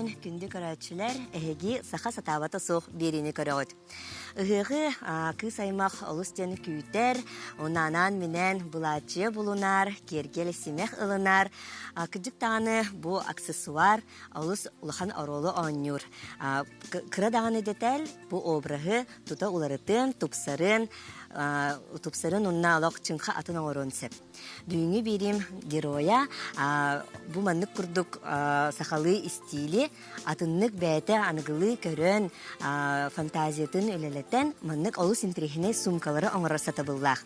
күнүнэн күндү көрөөччүлэр, эһиги саха сатаабата суох биэриини көрөҕүт. Ыһыаҕы кыыс аймах олус диэн күүтэр, унанаан-минээн былааччыйа булунар, киэргэл симэх ылынар. Кырдьык даҕаны бу аксессуар олус улахан оруолу оонньуур. Кыра даҕаны дэтэл бу обраһы тута уларытыан, тупсарыан, тупсарын уонна олох чыҥха атын оҥоруон сөп. Бүгүҥҥү биэриим геройа бу маннык курдук сахалыы истиили атыннык бэйэтэ аныгылыы көрөн фантазиятын үлэлэтэн маннык олус интэриэһинэй суумкалары оҥорор сатабыллаах.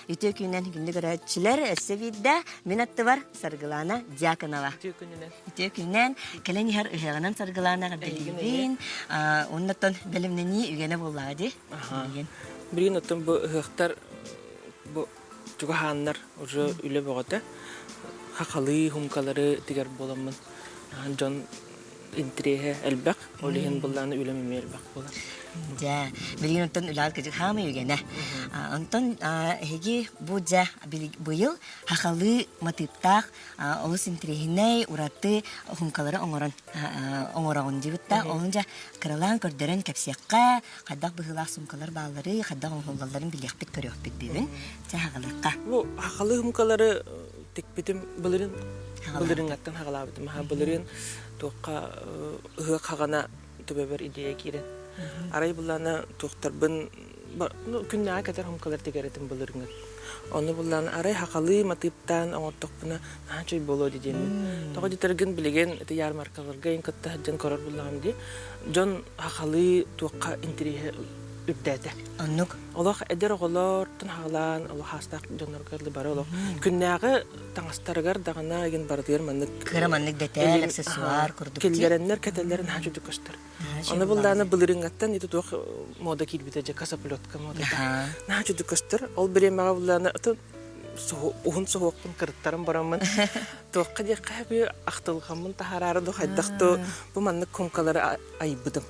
Үтүө күнүнэн күндү көрөөччүлэр өссө биирдэ мин аттыбар Саргылаана Дьяконова. Үтүө күнүнэн. Үтүө күнүнэн кэлэн иһэр ыһыаҕынан Саргылаана эҕэрдэлиибин. Оннуттан бэлэмнэнии үгэнэ буоллаҕа дии. Билигин. Билигин оттон бу ыһыахтар бу чугаһааннар уже үлэ бөҕөтө. Хахалыы хумкалары тигэр буоламмын дьон интириэһэ элбэх, ол иһин былааны үлэм эмиэ элбэх буолар. Дьэ, билигин онтон үлэҕит кыдьык хаамай үгэнэ. Онтон эһиги бу дьэ быйыл хахалыы матыыптаах олус интириэһинэй ураты хумкалары оҥорон оҥороҕун диэбит да, оны дьэ кыралаан көрдөрөн кэпсиэххэ, хайдах быһыылаах суумкалар баалларый, хайдах оҥоһуллалларын билиэхпит, көрүөхпүт бүгүн. Чэ, хаҕалыахха. Бу хахалыы хуумкалары тикпитим былырын былырыҥҥаттан хаҕалаабытым. Аха былырыын туохха ыһыах хаҕана төбөбөр идея киирэн. Арай буллаана туохтарбын ну, күннээҕи кэтэр хуумкалар тигэрэтим былырыҥҥыт. Ону буллаан арай хахалыы матыыптаан оҥортохпуна наһаа үчүгэй буолуо дии диэммин. Тоҕо диэтэргин билигин ити ярмаркаларга ин кытта сылдьан көрөр буллаҕым дии. Дьон хахалыы туохха интэриэһэ үрдээтэ. Оннук. Олох эдэр оҕолортон хаалаан, олох хаастаах дьоннорго бары олох күннээҕи таҥастарыгар даҕана игин барытыгар маннык Кыра маннык дэтэл, аксессуар курдук киллэрэннэр кэтэллэрин наһаа үчүгэй көстөр. Ону булдааны былырыыҥҥаттан ити туох мода киирбитэ дьэ косоплетка модата. Наһаа үчүгэй көстөр. Ол бириэмэҕэ булдааны уһун суһуохпун кырыттаран бараммын туохха диэххэ би ахтылҕаммын таһаараары ду хайдах ту бу маннык кумкалары айбытым.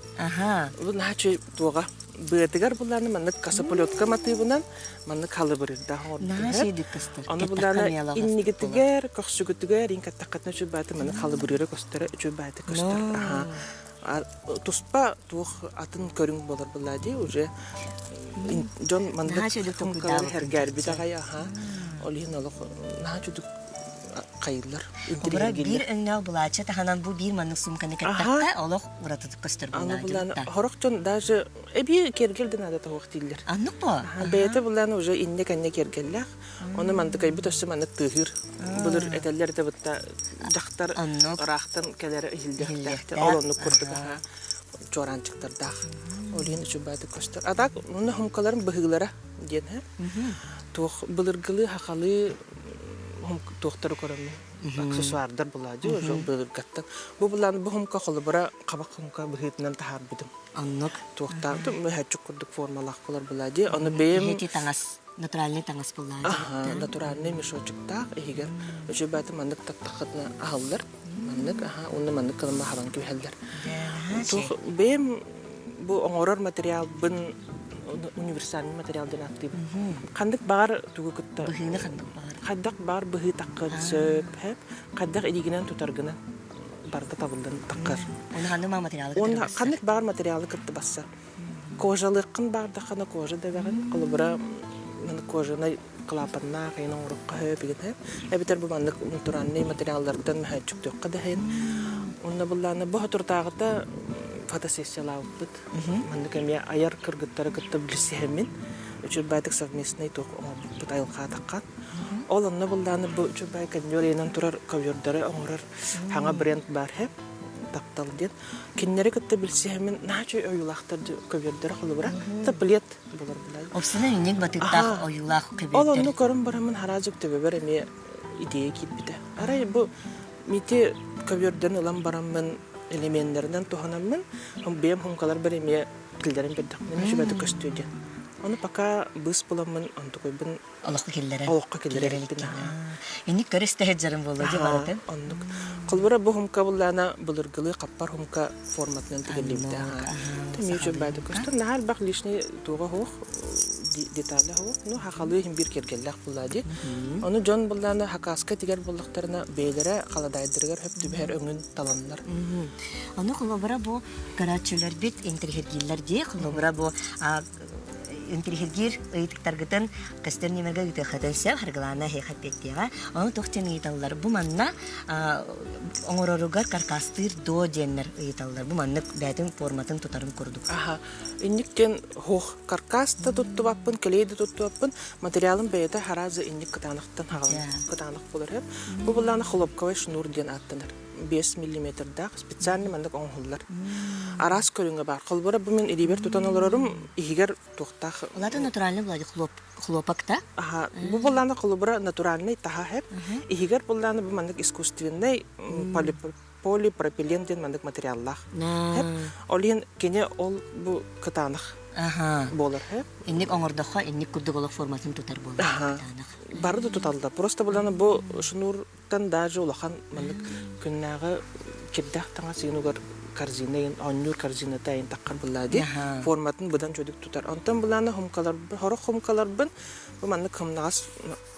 Бу наһаа үчүгэй туоҕа быатыгар булааны маннык косоплетка матыыбынан маннык халыбырырдаах оҥорбутум. Ону булааны иннигитигэр, көхсүгүтүгэр ин каттаххытына үчүгэй бааты маннык халыбырыыра көстөрө үчүгэй бааты көстөр. Туспа туох атын көрүҥ буолар буолла дии уже дьон маннык сумкалары сэргээрбит аҕай аха ол иһин олох наһаа чудук хайыллар Обра биир өҥнөөх былаачча таһынан бу биир маннык суумканы кэттэххэ олох уратытык көстөр буоллаҕа Хорох дьон даже эбии киэргэл да наада тоһуох дииллэр. Аннык бо? Бэйэтэ булаан уже инне кэннэ киэргэллээх. Ону мандыкайбыт өссө маннык тыаһыыр. Былыр этэллэр да бытта дьахтар ыраахтан кэлэрэ иһиллиэхтээх. Ол оннук курдук аха чуораанчыктардаах. Ол иһин үчүгэйдик көстөр. А так уонна хумкаларын быһыылара диэн һэ. Туох былыргылыы хахалыы туохтары көрөммүн аксессуардар булаадьы уже былыргаттан. Бу булаан бу хумка холобура хабах хумка быһыытынан таһаарбытым. Оннук. Туохтаах мөһөччүк курдук формалаах болар булади. Ону бэйэм таҥас Натуральный таҥас буллаҕа Натуральный мешочектаах иһигэр үчүгэй бааты маннык таттаххытына аһыллар. Маннык аха уонна маннык кылымма хабан түһэллэр. Туох бэйэм бу оҥорор материалбын универсальный материал диэн ааттыыбын. Ханнык баҕар тугу кытта быһыыны ханнык баҕар хайдах баар быһыы таххын сөп хэп хайдах илиигинэн тутаргынан барыта табыллан таххар. Уонна ханнык баар материалы кытта Ханнык баар материалы кытта бассар. Кожалыаххын баҕардаххына кожа да эбэҕин, холобура, кожанай клапаннаах эйин оҥоруохха сөп игин эбэтэр бу маннык натуральнай материаллартан мөһөөччүктүөххэ да иһин. Онно былаана бу соторутааҕыта фотосессиялаабыппыт. Маннык эмиэ айар кыргыттары кытта билсиһэммин, үчүгэйдик совместный туох оҥорбуппут айылҕаатахха. Ол онно былааны бу үчүгэй көнньүөр ыйынан турар ковердары оҥорор хаҥа бренд баар һэ таптал диэн. Кинилэри кытта билсиһэммин наһаа үчүгэй ойуулаахтар көбүөрдэрэ холобура плед булар булай. Опсунан инник батыктаах ойуулаах көбүөрдэр. Ол онну көрөн бараммын хараажык төбөбөр эмиэ идея киирбитэ. Арай бу мити көбүөрдэн ылан бараммын элеменнэринэн туһанаммын бэйэм хумкаларбар эмиэ киллэрэн бердехпин эмиэ үчүгэйдик көстүө диэн. Ону пока быыс буламмын онтукуйбун олоххо киллэрэн олоххо киллэрэрбин Инник көрө истэ сылдьарым буолуо дии барытын. Оннук. Холобура бу хумка буллаана былыргылыы хаппар хумка форматынан тигиллибитэ. Тэмиэ үчүгэй көстөр. Наһаа элбэх лишний туоҕа суох. деталя хоҕу. Ну хахалыы иһин биир киэргэллээх буллаа дии. Ону дьон буллаана хакаска тигэр буллахтарына бэйэлэрэ халадаайдарыгар хөп түбэһэр өҥүн таланнар. Ону холобура бу көрөөччүлэрбит интриһиргииллэр дии. Холобура бу интриһиргиир ыйытыктаргытын көстөр ньымарга ыытыаххытын сөп, Харгылаана эһиэхэ эппиэттиэҕэ. Ону туох диэн ыйыталлар? Бу манна оҥороругар каркастыыр дуо диэннэр ыйыталлар. Бу маннык бэйэтин форматын тутарын курдук. Аха. Инник диэн хуох каркас да туттубаппын, клей да туттубаппын, материалым бэйэтэ харазы инник кытаанахтан хаҕаланар, кытаанах буолар сөп. Бу буллаана хлопковый шнур диэн ааттанар. 5 миллиметрдаах специальный маннык оҥоһуллар. Араас көрүҥэ баар. Холбура бу мин илиибэр тутан олорорум иһигэр туохтаах Улата натуральный влади хлоп хлопок та? Аха, бу буллаана холобура натуральный таһа хэп. Иһигэр буллаана бу маннык искусственный полипропилен диэн маннык материаллаах. Хэп. Ол иһин кини ол бу кытаанах буолар хэп. Инник оҥордоххо инник курдук олох форматын тутар буолар кытаанах. Бары да туталлар. Просто буллаана бу шнур Тан даже улахан маннык күннээҕи кирдээх таҥас иин угар корзина иин оонньуур корзината иин таххар буллаа дии форматын быдан чөдүк тутар онтон булаана хумкаларбын сорох хумкаларбын бу маннык хымнаҕас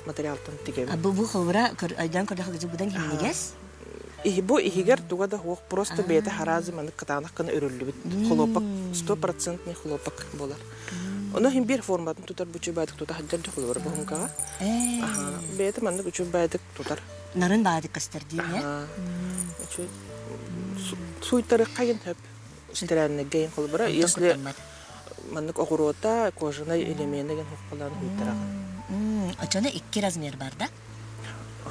материалтан тигэбин бу бу холбура өйдөөн көрдөхө быдан химнигес бу иһигэр туга да суох просто бэйэтэ хараазы маннык кытаанах гына өрүллүбүт хлопок стопроцентный хлопок буолар Ону иһин биир форматын тутар бу үчүгэй тута сылдьар дьохулугар бу хумкаҕа бэйэтэ маннык үчүгэй тутар. Нарын баадык көстөр диин ээ. Үчүгэй суйтарыххайын хөп стеральнайгайын холобура если маннык оҕуруота кожаный элемены ген хоххолоон хуйтараҕын. Очоно икки размер бар да?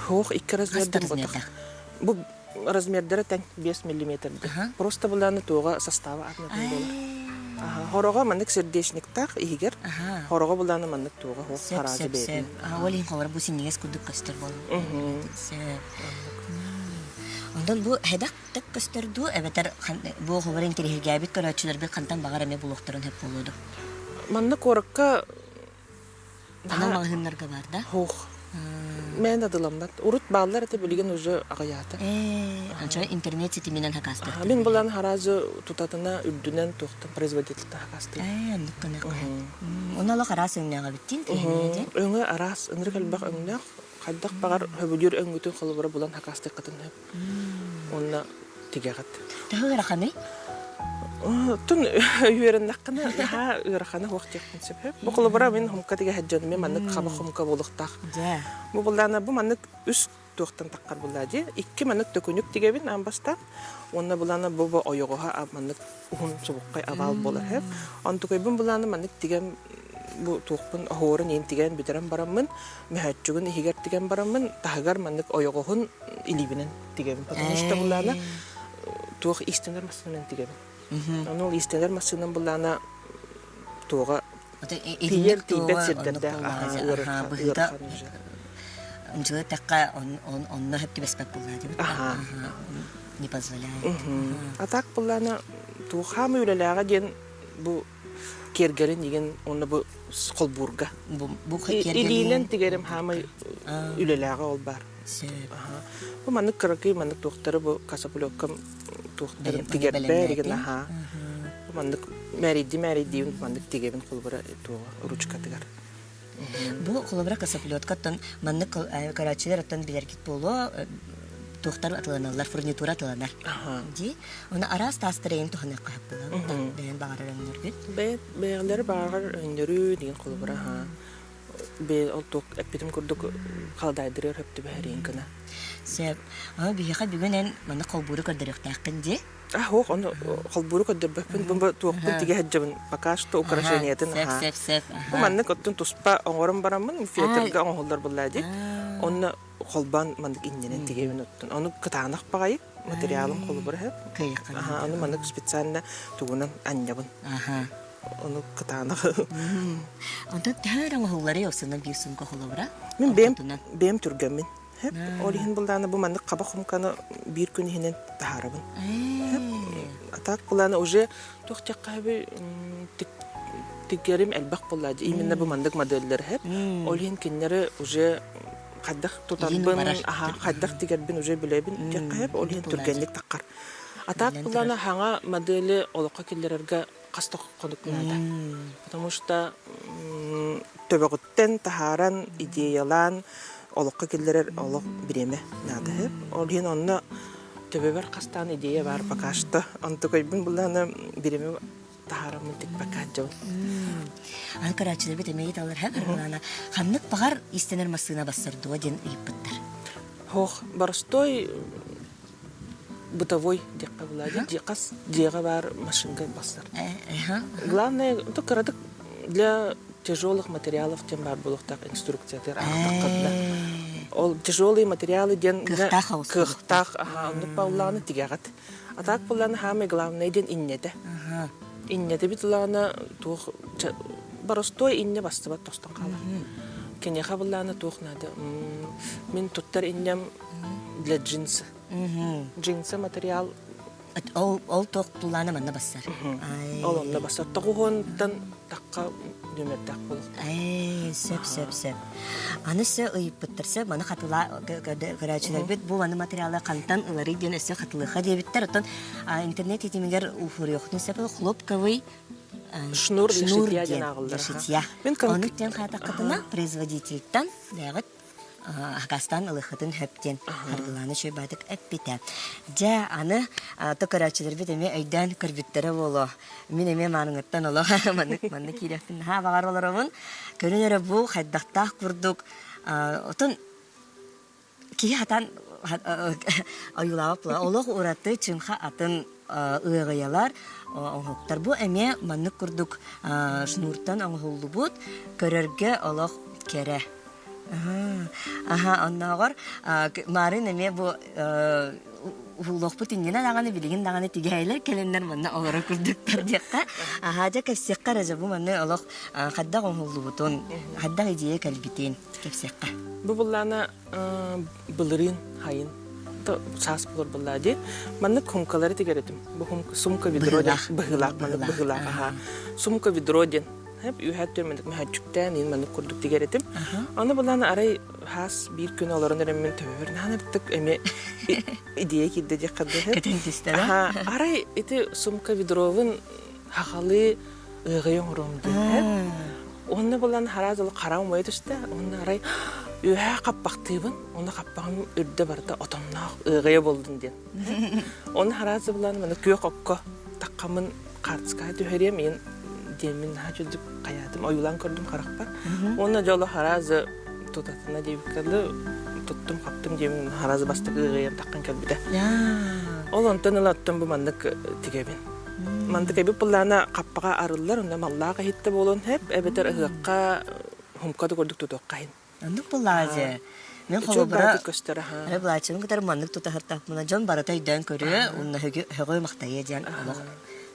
Хуох икки размердер ботах. Бу размердара тэҥ 5 миллиметрдэ. Просто булааны туоҕа состава атынатын буолар. Хороҕо маннык сердечниктаах иһигэр, хороҕо булааны маннык туоҕа хуох хараазы бэйэтин. Ол иһин холор бу синньигэс курдук көстөр буолар. Сөп. Онтон бу хэдэх так көстөр дуу, эбэтэр бу оҕолор интэриэһиргээбит көрөөччүлэрбит хантан баҕар эмэ булуохтарын сөп буолуо дуу? Манна куоракка Анал маҕаһыыннарга бар да? Суох. Мээн адыламмат. Урут бааллар этэ билигин уже аҕыйаата. Ээ, анча интернет ситиминэн хакаастыахтар. Мин булан харазы тутатына үрдүнэн туохтан производительтан хакаастыыр. Ээ, оннук гына Онно олох араас өҥнөөх эбиттин тиһэниэ Өҥө араас, ынырык элбэх өҥнөөх. Хайдах баҕар хөбүлүүр өҥҥүтүн холобура булан хакаастыаххытын сөп. Уонна тигэҕит. Төһө ыараханый? Тун үөрэннэххинэ наһаа ыарахана суох диэхпин сөп. Бу холобура мин хумка тигэ сылдьан мен маннык хаба хумка буолуохтаах. Бу буллаана бу маннык үс туохтан таххар буллаа дии. Икки маннык төкүнүк тигэбин аан бастаан. Уонна булаана бу бу ойоҕоһо маннык уһун субуккай овал буолар сөп. Онтукайбын булаана маннык тигэн бу туохпун оһуорун иин тигэн бүтэрэн бараммын мөһөөччүгүн иһигэр тигэн бараммын таһыгар маннык ойоҕоһун илиибинэн тигэбин. Потому что буллаана туох иистэнэр массыынанан тигэбин. Ону ол иистэнэр массыынам буллаана туоҕа тиийэр тиийбэт сирдэрдээх ыарахан уже. Ынчылы тэххэ онно хөп түбэспэт буллаа дибит. Не позволяет. А так буллаана туохаамы үлэлээҕэ диэн бу киэргэлин игин уонна бу холбуурга. Бу Илиинэн тигэрим хаамай үлэлээҕэ ол баар. Бу маннык кыракый маннык туохтары бу касапулёккам туохтарын тигэрбэр игин аһаа. Бу маннык мээрийди мээрийдиибин маннык тигэбин холобура туоҕа ручкатыгар. Бу холобура касапулёткаттан маннык көрөөччүлэр оттон билэргит буолуо туохтар атыланаллар, фурнитура атыланар. Дии. Оны араас таастарайын туһаныахха сөп буолар. Бэйэн баҕарар өҥнөргүт. Бэйэлэри баҕарар өҥнөрү деген холобура аһаа. Бэйэ ол туох эппитим курдук халадаайдырыар хөп түбэһэриин гына. Сөп. Ама биһиэхэ бүгүн эн манна холбууру көрдөрүөхтээххин дии. А суох, ону холбууру көрдөрбөппүн. Бу туохпун тигэ сылдьабын. Пока что украшениетын Сөп, сөп, сөп. Бу маннык оттон туспа оҥорон бараммын фетрга оҥоһуллар буоллаа дии. Онно холбоон маннык иннинэн тигэбин оттон. Ону кытаанах баҕайы материалым холобура сөп. Кыайыахха. Ону маннык специально тугунан анньабын. Ону кытаанах. Онтон төһө эрэ оҥоһулларый осунан биир сумка холобура? Мин бэйэм бэйэм түргэммин. Хэп ол иһин булдааны бу маннык хаба хумканы биир күн иһинэн таһаарабын. Хэп а так булааны уже туох диэххэ тигэрим элбэх буолла именно бу маннык моделлэр хэп ол иһин кинилэри уже хайдах тутарбын аха хайдах тигэрбин уже билэбин диэххэ хэп ол иһин түргэнник таххар. А так булааны хаҥа модели олоххо киллэрэргэ. хас да хонук наада. Потому что төбөҕүттэн таһааран, идеялаан олоххо киллэрэр олох бириэмэ наада. Ол иһин онно төбөбөр хастаан идея баар пока что. Онтукайбын буллаана бириэмэ таһаараммын тикпэккэ сылдьабын. Аны көрөөччүлэрбит эмиэ ыйыталлар һэ Барылаана ханнык баҕар иистэнэр массыына бассар дуо диэн ыйыппыттар. Ох, боростой бытовой диэххэ была хас дьиэҕэ баар машинка бассар. Главное, то кыратык для тяжелых материалов диэн баар буолуохтаах инструкциятыгар аахтаххытына. Ол тяжелые материалы диэн кыахтаах хаус кыахтаах оннук паулааны тигэҕит. А так буллааны хаамай главное диэн иннэтэ. Иннэтэ бит улаана туох боростой инне бастыбат тостон хаалар. Киниэхэ буллааны туох надо. Мин туттар иннем для джинсы. Джинсы материал Ол ол туох тулаана манна бассар. Ол онно бассар. Тоҕуһуонтан тахха нүмердээх буолуохтаах. Ээ, сөп, сөп, сөп. Аны өссө ыйыппыттар сөп, маны хатыла көрөөччүлэрбит бу маны материалы хантан ыларый диэн өссө хатылыха диэбиттэр. Оттон интернет ситимигэр уһуруйуохтун сөп хлопковый шнур шнур диэн для шитья. Ону диэн хаатаххытына производительтан бэҕит Хакастан ылыххытын хөп диэн Аргылаана Шойбаатык эппитэ. Дьэ, аны то көрөөччүлэрбит эмиэ өйдөөн көрбүттэрэ буолуо. Мин эмиэ мааныҥыттан олох маннык манна киириэхпин наһаа баҕар олоробун. Көрүн эрэ бу хайдахтаах курдук отон киһи хатан ойуулаабат була. Олох ураты чыҥха атын ыаҕыйалар оҥоһуктар. Бу эмиэ маннык курдук шнуртан оҥоһуллубут көрөргө олох кэрэ. Аха, оннооҕор Марын эмиэ бу уһуллуохпут иннинэ даҕаны билигин даҕаны тигээйлэр кэлэннэр манна олорор курдуктар диэххэ. Аха, дьэ кэпсиэххэ эрэ дьэ бу манна олох хайдах оҥоһуллубутун, хайдах идея кэлбитин кэпсиэххэ. Бу буллаана былырыын хайын саас булар буллаа дии. Маннык хумкалары тигэр этим. Бу сумка ведро диэн быһыылаах маннык быһыылаах аха. Сумка ведро диэн Үһэ түөрмэдик мөһөччүктээн иин маннык курдук тигэр этим. Аны булан арай хаас биир күн олорон эрэммин төбөбөр наан ыртык эмиэ идея киирдэ диэххэ дылы. Көтөн түстэ Арай ити сумка ведровын хахалы ыаҕый оҥоруом диэн. Онно булан хараас ол хара умайа түстэ. Онно арай үөһээ хаппахтыыбын. Онно хаппаҕым үрдэ барыта отонноох ыаҕайа болдун диэн. Оны хараас булан маны күөх окко таххамын хаартыскаҕа түһэриэм иин диэммин наһаа чүдүк хайаатым ойуулаан көрдүм харахпар уонна дьоло хараазы тутатына диэбиккэ туттум хаптым диэмин хараазы бастакы ыаҕыйан таххан кэлбитэ ол онтон ыла оттон бу маннык тигэбин мантык эбит былаана хаппаҕа арыллар онно маллаах иһиттэ буолуон сөп эбэтэр ыһыахха хумка да курдук тутуохха иһин Оннук буоллаҕа дьэ. Мин холобура, эрэ былааччыбын кытары маннык тутаһыртахпына дьон барыта өйдөөн көрүө, уонна һөҕүө махтайыа диэн олох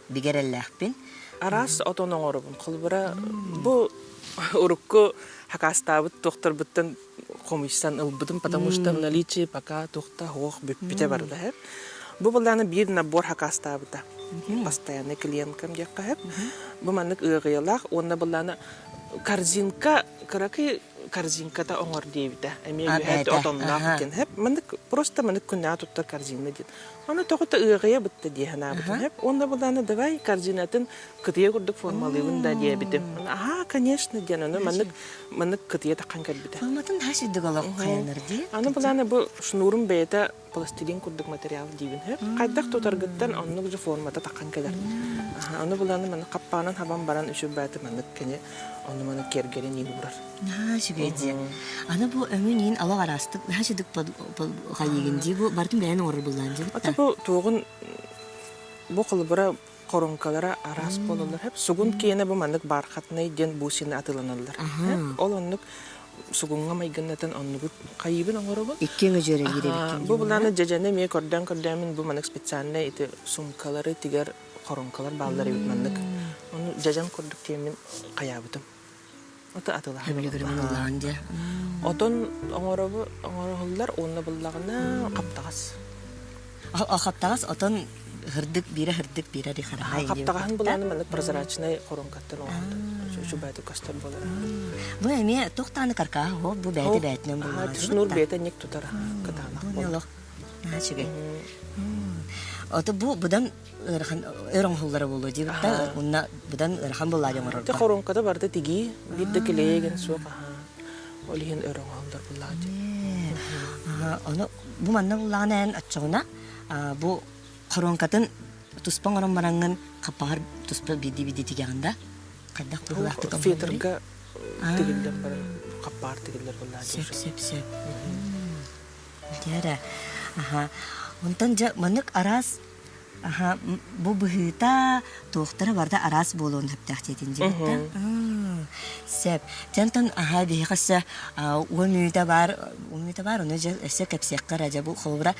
бигэ эрэллээхпин. Араас отон оҥоробун. Холобура, бу урукку хакаастаабыт туохтарбыттан хомуйсан ылбытым, потому что в наличии пока туохта суох бүппүтэ барда. Бу былааны биир набор хакаастаабыта. Постоянный клиенткам диэххэ сөп. Бу маннык ыаҕыйалаах уонна былааны корзинка кыракый корзинката оҥор диэбитэ. Эмиэ үөһэ отонноох диэн. Хэп маннык просто маннык күннэҕэ туттар корзина диэн. Аны тоҕото ыаҕыйа бытта дии санаабытым. Хэп уонна булааны давай корзинатын кытыйа курдук формалыыбын да диэбитим. Аха, конечно диэн аны маннык маннык кытыйа таххан кэлбитэ. Форматын хас олох хайанар дии. Аны булааны бу шнурум бэйэтэ пластилин курдук материал диибин сөп. Хайдах тутаргыттан оннук же формата таххан кэлэр. Ону буланы маны хаппаанан хабан баран үчүгэй маннык кини ону маны киэргэлин иин уурар. Наһаа үчүгэй дии. Аны бу өҥүн иин олох араастык наһаа үчүгдүк хайыгын дии бу бартын бэйэн оҥорор буллаан дии. Ата бу туоҕун бу холобура хоруҥкалара араас буолаллар. Сугун киэнэ бу маннык бархатнай диэн бусины атыланаллар. Ол оннук сугуҥҥа майгыннатан оннугу хайыыбын оҥоробун. Икки өҥө дьүөрэлиир эбиккин. Бу былааны дьэдьэни эмиэ көрдөөн көрдөөмүн бу маннык специальнай ити сумкалары тигэр хоруҥкалар бааллар эбит маннык. Ону дьэдьэн курдук тиэммин хайаабытым. Ото атылаһан. Хөбүлүгүрүмүн ыллаан дьэ. Отон оҥоробу оҥороһуллар уонна буллаҕына хаптаҕас. Хаптаҕас отон хырдык биирэ хырдык биирэ рихараһай Хаптаҕаһын булааны маннык прозрачнай хоруҥкаттан оҥордум. Үчүгэйдик көстөр буолар. Бу эмиэ туох даҕаны каркааһа суох, бу бэйэтэ бэйэтинэн буллаҕа. Шнур бэйэтэ ник тутар кытаанах буолар. Наһаа үчүгэй. Ото бу быдан ыарахан өр оҥоһуллара буолуо диэбит уонна быдан ыарахан буоллаа диэн оҥорорго. Те хоруоҥката барыта тигии, биир да килиэгин суох аһаа. Ол иһин өр оҥоһуллар буоллаа дии. Ону бу манна буллаҕына эн оччоҕуна бу хоруоҥкатын туспа оҥорон бараҥҥын хаппаҕар туспа биирдии-биирдии тигэҕин да? Хайдах быһыылаахтык Фетрга тигиллэн баран хаппаар тигиллэр буоллаа дии. Сөп, сөп, сөп. Дьэ аха. Онтон дьэ маннык араас аха бу быһыыта туохтара барыта араас буолуон сөптөөх диэтин дьиэбит Сөп. Дьэ онтон аха биһиэхэ өссө 10 мүнүүтэ баар 10 мүнүүтэ баар ону дьэ өссө кэпсиэххэ эрэ дьэ бу холобура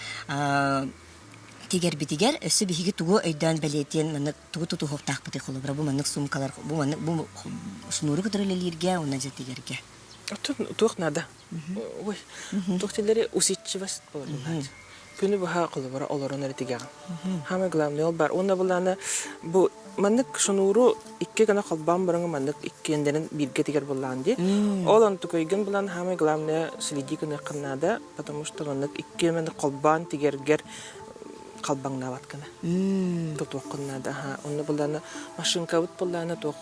тигэрбитигэр өссө биһиги тугу өйдөөн бэлиэтиэн маннык тугу тутуһуохтаахпытый холобура бу маннык суумкалар бу маннык бу шнуру кытары үлэлииргэ уонна дьэ тигэргэ. Оттон туох наада? Ой, туох дииллэри усидчивость буолар Күнү быһа холобура олорон эрэ тигэҕин. Самое главное ол бар. Уонна былаана бу маннык шнуру икки гына холбоон бараҥы маннык иккиэннэрин бииргэ тигэр буоллаҕын дии. Ол онтукайгын булан самое главное следи гыныаххын наада, потому что маннык икки маннык холбоон тигэргэр халбаҥнаабат гына тутуоххун наада. Аха, онно буллаана машинкабыт буллаана туох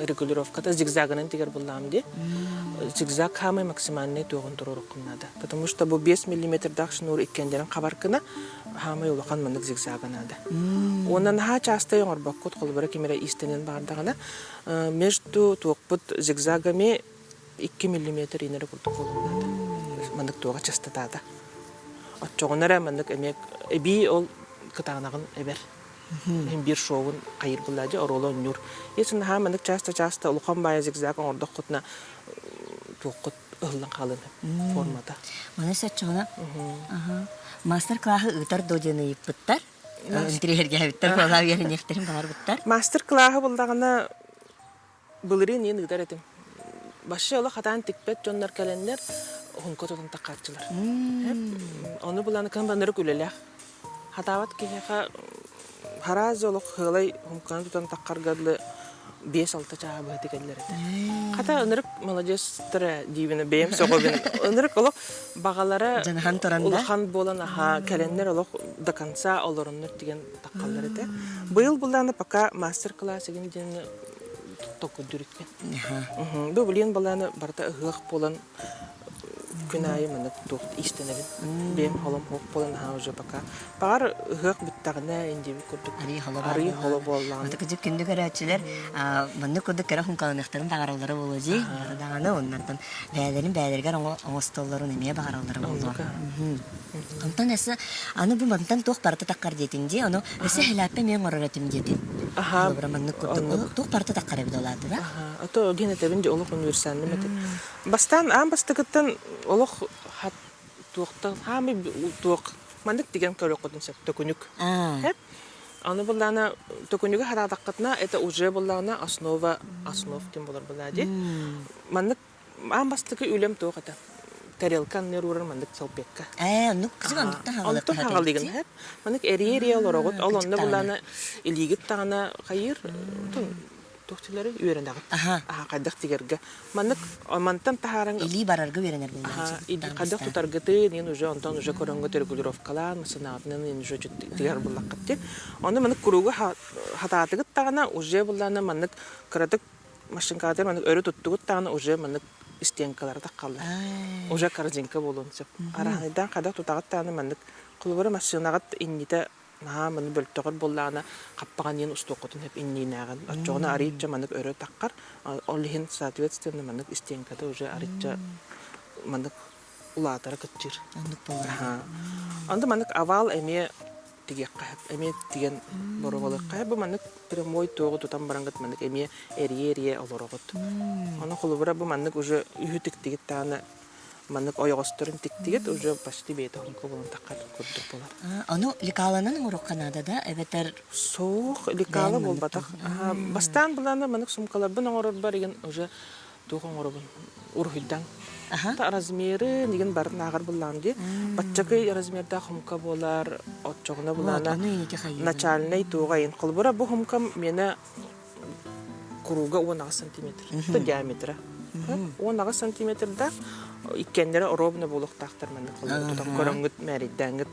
регулировката зигзагынан тигэр буллаам дии. Зигзаг хаамай максимальный туоҕун туруоруккун наада. Потому что бу 5 миллиметрдаах шнур иккиэннэрин хабар гына хаамай улахан маннык зигзага наада. Уонна наһаа чаастай оҥорбоккут, холобура ким эрэ иистэнэн баардаҕына, между туохпут зигзагами 2 миллиметр инэрэ курдук буолуон наада. Маннык туоҕа частотата. Оччоҕуна эрэ маннык эмиэ эбии ол кытаанаҕын эбэр. Иһин биир шоуун хайыр булла дьэ оруолу оонньуур. Если наһаа маннык часто-часто улахан баайа зигзаг оҥордоххутуна туоххут ыһыллан хаалыан формата. Маны соччоҕуна мастер-классы ыытар дуо диэн ыйыппыттар. Интириэһиргээбиттэр, буолаа үөрэниэхтэрин баҕарбыттар. Мастер-классы буллаҕына Былырыын иин ыытар этим. Вообще олох хатаан тикпэт дьоннор кэлэннэр уһунка тутан таххааччылар. Ону булан кым банырык үлэлээх. Хатаабат киһиэхэ харааз олох хыалай хумканы тутан таххарга дылы 5-6 чааһа быһа тикэллэр этэ. Хата ынырык молодецтара диибин бэйэм сөҕөбүн. Ынырык олох баҕалара Дьаныһан туран да? улахан буолан аха кэлэннэр олох до конца олороннор тигэн таххаллар этэ. Быйыл буллааны пока мастер-класс игин диэн токкуйдур иккен. Бу билиэн балааны барыта ыһыах буолан күн аайы маннык туох иистэнэбин. Бэйэм холом хоох буолан аһаа уже пока. Баҕар ыһыах бүттэҕинэ индиэбит курдук арыы холо арыы холо буоллаҕына. Аты кыдьык күндү көрөөччүлэр маннык курдук кэрэ хуҥкаланыахтарын баҕараллара буолуо дии. Даҕаны оннартан бэйэлэрин бэйэлэригэр оҥостоллорун эмиэ баҕараллара буолуо. Онтон өссө аны бу мантан туох барыта таххар диэтиҥ дии, ону өссө эһэлээппэ эмиэ оҥорор этим диэтиҥ. Аһаа. Холобура маннык курдук туох барыта таххар эбит ол аатыра? Аһаа. Ото диэн этэбин дии олох универсальным этим. Бастаан аан бастакыттан олох хат туохтан хаамый туох маннык тигэн көрүөххүтүн сөп төкүнүк. Хэп. Аны буллаана төкүнүгү хараатаххытына это уже буллаана основа основ диэн болар буллаа дии. Маннык Аан бастакы үлэм туох этэ? Тарелка анныар уурар маннык салпыакка. Ээ, оннук кыжык оннуктан Онтон хаҕалыахха хаҕалыыгын һэп. Маннык эрийэ-эрийэ олороҕут. Ол онно булаана илиигит даҕаны хайыыр туох дилэри үөрэнэҕит. Аха. Аха, хайдах тигэргэ. Маннык мантан таһааран Илии барарга үөрэнэр Аха, буоллаҕа. хайдах тутаргытын, иин уже онтон уже көрөнгө регулировкалаан, масынаҕытынан иин уже тигэр буллаххыт дии. Онно маннык куругу хатаатыгыт даҕаны уже буллаана маннык кыратык Машинкаҕытыгар маннык өрө туттугут даҕаны уже маннык стенкалара таххаллар. Уже корзинка буолуон сөп. Араһынайдаан хайдах тутаҕыт даҕаны маннык холобура массыынаҕыт иннитэ наһаа маны бөлтөҕөр буоллаҕына хаппаҕын иин устуоххутун сөп инниинээҕин. Оччоҕуна арыйча маннык өрө таххар. Ол иһин соответственно маннык стенката уже арыйча маннык улаатара кыччыыр. Оннук буолар. Онто маннык овал эмиэ тигиэххэ сөп. Эмиэ тигэн боруобалыахха сөп. Бу маннык прямой туоҕу тутан бараҥҥыт маннык эмиэ эрийэ-эрийэ олороҕут. Ону холобура бу маннык уже үһү тиктигит даҕаны маннык ойоҕосторун тиктигит уже почти бэйэтэ оҥко буолан таххар курдук буолар. Ону лекаланан оҥоруохха наада да эбэтэр Суох, лекала буолбатах. Бастаан былаана маннык сумкаларбын оҥорорбор игин уже туох оҥоробун уруһуйдаҥ размеры нигин барын ааҕар буллаам дии баччакый размердаах хумка буолар оччоҕуна булаана начальнай туоҕа айын холобура бу хумкам миэнэ куруга 18 сантиметр это диаметра 18 сантиметрдаах иккиэннэрэ оруобуна буолуохтаахтар маннык холобура тутан көрөҥҥүт мээрийдээҥҥит.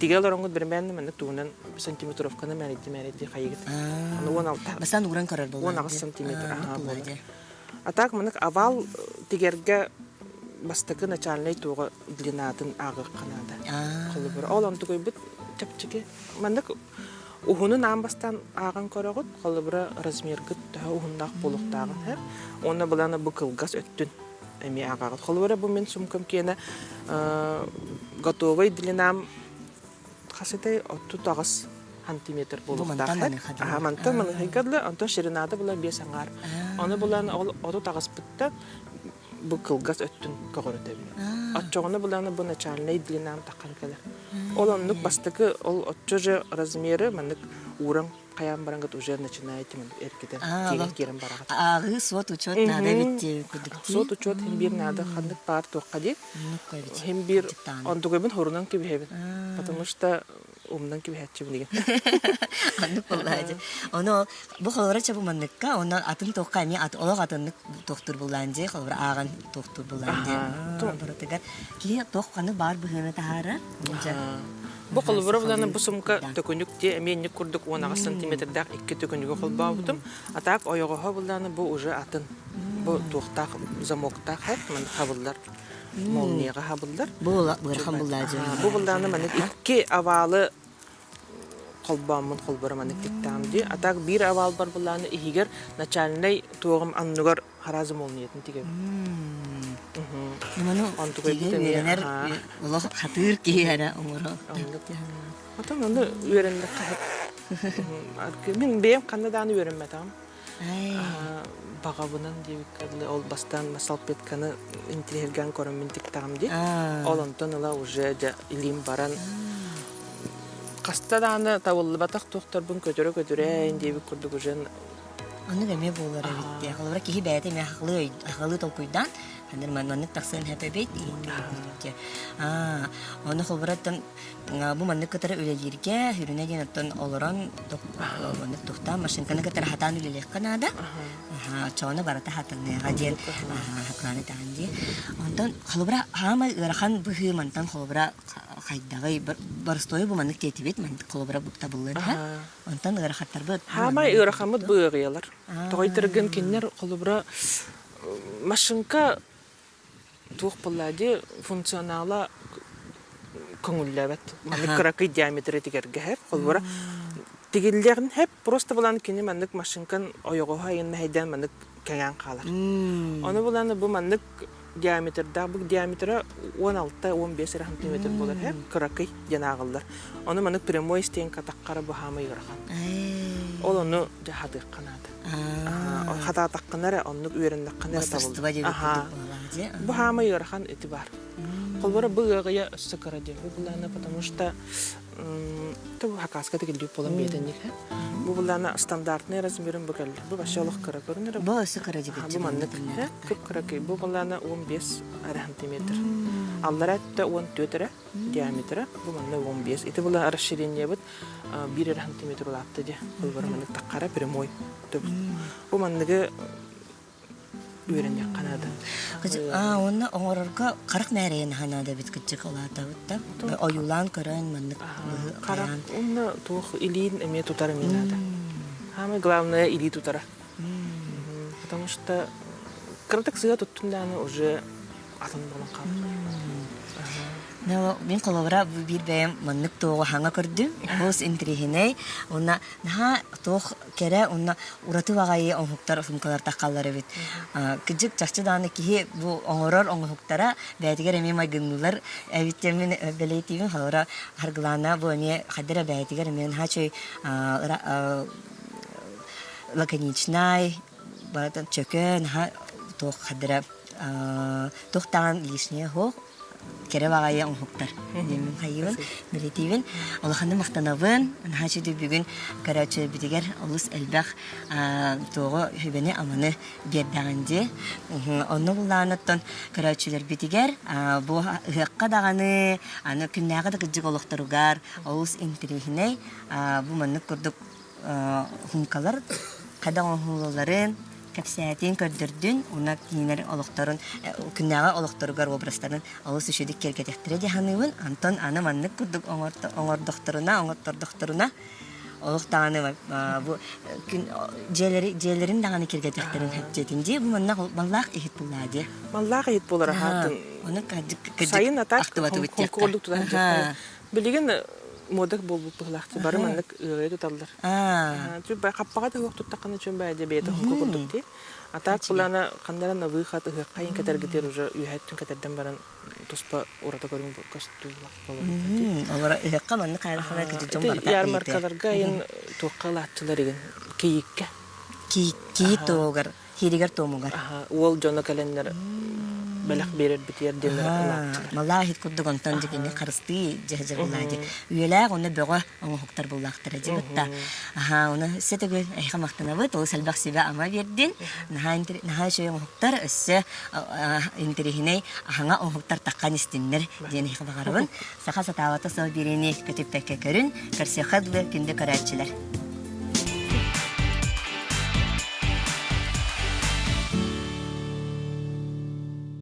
Тигэ олороҥҥут биримээн маннык тугунан сантиметровканы мэрийди-мэрийди хайыгыт. Аны 16 Бастаан ууран көрөр буоллаҕа 18 сантиметр аһаа буолар. А так маннык овал тигэргэ бастакы начальнай туоҕа длинатын ааҕыахха наада. Холобур, ол онтугуйбут чэпчэки. Маннык уһунун аан бастаан ааҕан көрөҕүт, холобура размергыт төһө уһуннаах буолуохтааҕын һэ. Уонна былаана бу кылгас өттүн эмиэ ааҕаҕыт. Холобура бу мин сумкам киэнэ готовый длинам хас этэй 38 сантиметр буолуохтаах. Аха, мантан маныхайга дылы, онтон ширината була биэс аҥаар. Ону булан ол 38-пыттан бу кылгас өттүн көҕүрүтэбин. Оччоҕуна буланы бу начальнай длинам таххан кэлэр. Ол оннук бастакы ол оччо же размеры маннык ууран хайаан бараҥгыт уже начинаете маннык эргитэн тиэрэн киирэн бараҕыт. Ааҕыы суот учет наада эбит курдук. Суот учет хин биир наада ханнык баар туохха дии. Хин биир онтугайбын хорунан кэбиһэбин. Потому что умнан кэбиһээччибин деген. Оннук буоллаачы. Ону бу холобура чабы манныкка, онно атын туохха эмиэ олох атыннык туохтуур буллаан дии, холобура ааҕан туохтуур буллаан дии. Барытыгар киһи туох ханы баар быһыыны таһаарар. Бу холобура буланы бу сумка төкүнүк дии эмиэ инник курдук 18 сантиметрдаах икки төкүнүгү холбообутум. А так ойоҕоһо буллааны бу уже атын. Бу туохтаах замоктаах хэп маны хабыллар. Молнияҕа хабыллар. Бу ыарахан буллаадьы. Бу буллааны маннык икки овалы холбооммун холборо маннык тиктаам дии. А так биир овал бар буллааны иһигэр начальнай туоҕум анныгар харазы молниятын тигэбин. Маны үөрэнэр олох хатыыр киһи эрэ оҥоро. Отон ону үөрэннэххэ Мин бэйэм ханна даҕаны үөрэммэтэҕим. Баҕабынан диэбиккэ дылы ол бастаан салфетканы интириэһиргээн көрөммүн тиктэҕим дии. Ол онтон ыла уже дьэ илиим баран хаста даҕаны табыллыбатах туохтарбын көтөрө-көтүрээн диэбит курдук уже Оннук эмиэ буолар эбит дии. Холобура киһи бэйэтэ эмиэ аһылыы аһылыы толкуйдаан, ханна маннык тахсыан сөп эбит Аа, ону холобураттан бу маннык кытары үлэлииргэ хүрүнэ диэн оттон олорон маннык тухтаан машинканы кытары хатаан үлэлиэххэ наада. Оччоҕуна барыта хатаныаҕа диэн хатаан итаан дии. Онтон холобура хаамай ыарахан быһыы мантан холобура хайдаҕый боростуойу бу маннык диэтибит маннык холобура табыллыан Онтон ыарахаттарбыт Хаамай ыарахаммыт быыгыйалар. Тоҕой кинилэр холобура машинка туох буолла дии функционала көҥүллээбэт. Маннык кыракый диаметры тигэргэһэр. Холобура тигиллиэҕин хэп просто булан кини маннык машинкан ойоҕоһо айын мэһэйдээн маннык кэҥээн хаалар. Ону булан бу маннык диаметрдаах бу диаметра 16-15 эрэ сантиметр буолар һэ кыракый диэн ааҕыллар. Ону маннык прямой стенка таххара быһаамай ыарахан. Ол ону дьэ хатыахха наада. Хатаатаххына эрэ оннук үөрэннэххинэ эрэ табыллар. Бу хаамай ыарахан ити баар. Холобура бу ыаҕыйа өссө кыра диэн. Бу былаана потому что бу хакаска тигиллибит буолан биэтэнник Бу былаана стандартный размерин бу кэллэ. Бу вообще олох кыра көрүнэр. Бу өссө кыра дибит. Бу маннык кып-кыракый. Бу былаана 15 эрэ сантиметр. Аллара өттө 14 эрэ диаметра. Бу манна 15. Ити була расширениебыт 1 эрэ сантиметр улаатта дии. Холбора маннык таххара прямой. Бу манныгы үөрэниэххэ наада. Аа, уонна оҥорорго харах мээрэйин аһа наада эбит кырдьык улаатабыт да. Ойуулаан көрөн маннык Харах уонна туох илиин эмиэ тутар эмиэ наада. Самое главное илии тутара. Потому что кыратык сыа туттун даҕаны уже атын буолан хаалар. Мин холобура биир бэйэм маннык туоҕу хаҥа көрдүм. Олус интириэһинэй. Уонна наһаа туох кэрэ уонна ураты баҕайы оҥоһуктар сумкалар таххаллар эбит. Кырдьык чахчы даҕаны киһи бу оҥорор оҥоһуктара бэйэтигэр эмиэ майгынныылар эбит диэн мин бэлиэтиибин. Холобура Харгылаана бу эмиэ хайда эрэ бэйэтигэр эмиэ наһаа үчүгэй лаконичнай, барытын чөкө, наһаа туох хайда эрэ туох даҕаны лишнее суох кэрэ баҕайы оҥоһуктар диэммин хайыыбын, бэлиэтиибин. Улаханнык махтанабын. Наһаа үчүгэй бүгүн көрөөччүлэрбитигэр олус элбэх туоҕу сүбэни-аманы биэрдэҕин дии. Онно буллаҕыттан көрөөччүлэрбитигэр бу ыһыахха даҕаны, аны күннээҕи да кырдьык олохторугар олус интэриэһинэй бу маннык курдук хумкалар хайдах оҥоһуллалларын. кэпсээтин, көрдөрдүн, уонна кинилэр олохторун, күннээҕи олохторугар образтарын олус үчүгүйдүк киэргэтиэхтэрэ дии саныыбын. Антон аны маннык курдук оҥордохторуна, оҥоттордохторуна, олох даҕаны бу күн дьиэлэри дьиэлэрин даҕаны киэргэтиэхтэрин сөп дии. Бу манна маллаах иһит буллаа дии. Маллаах иһит буолар аһаатын. Ону Сайын атак ахтыбатыбыт хонкуоллук тутан Билигин модах буолбут быһылаах бары маннык ыарыы туталлар. Чү хаппаҕа да туттаххына чүн баа дьэ бэйэтэ хонку курдук дии. А так булана ханнара навыы хат ыһыахха кэтэргитер уже үөһэттин кэтэрдэн баран туспа урата көрүҥ көстүүлах болор. Олора ыһыахха маннык хайрахана кыдьыдьон барыта Ярмаркаларга айын туохха ылааччылар игин кийиккэ. Кийит туогар Кииригэр туомугар. Уол дьоно кэлэннэр бэлэх биэрэрбитигэр диэн ылааччылар. Маллаах иһит курдук онтон дьикини харыстыы дьэһдьэр буллаа дии. Үйэлээх онно бөҕө оҥоһуктар буллаахтара дии бытта. Аха, оны өссө төгүл эһиэхэ махтанабыт. Олус элбэх сүбэ-ама биэрдин. Наһаа наһаа үчүгэй оҥоһуктар өссө интэриэһинэй аһаҥа оҥоһуктар таххан истиннэр диэн эһиэхэ баҕарабын. Саха сатаабата сыл биэриини көтүппэккэ көрүн, көрсүөххэ дылы күндү көрөөччүлэр.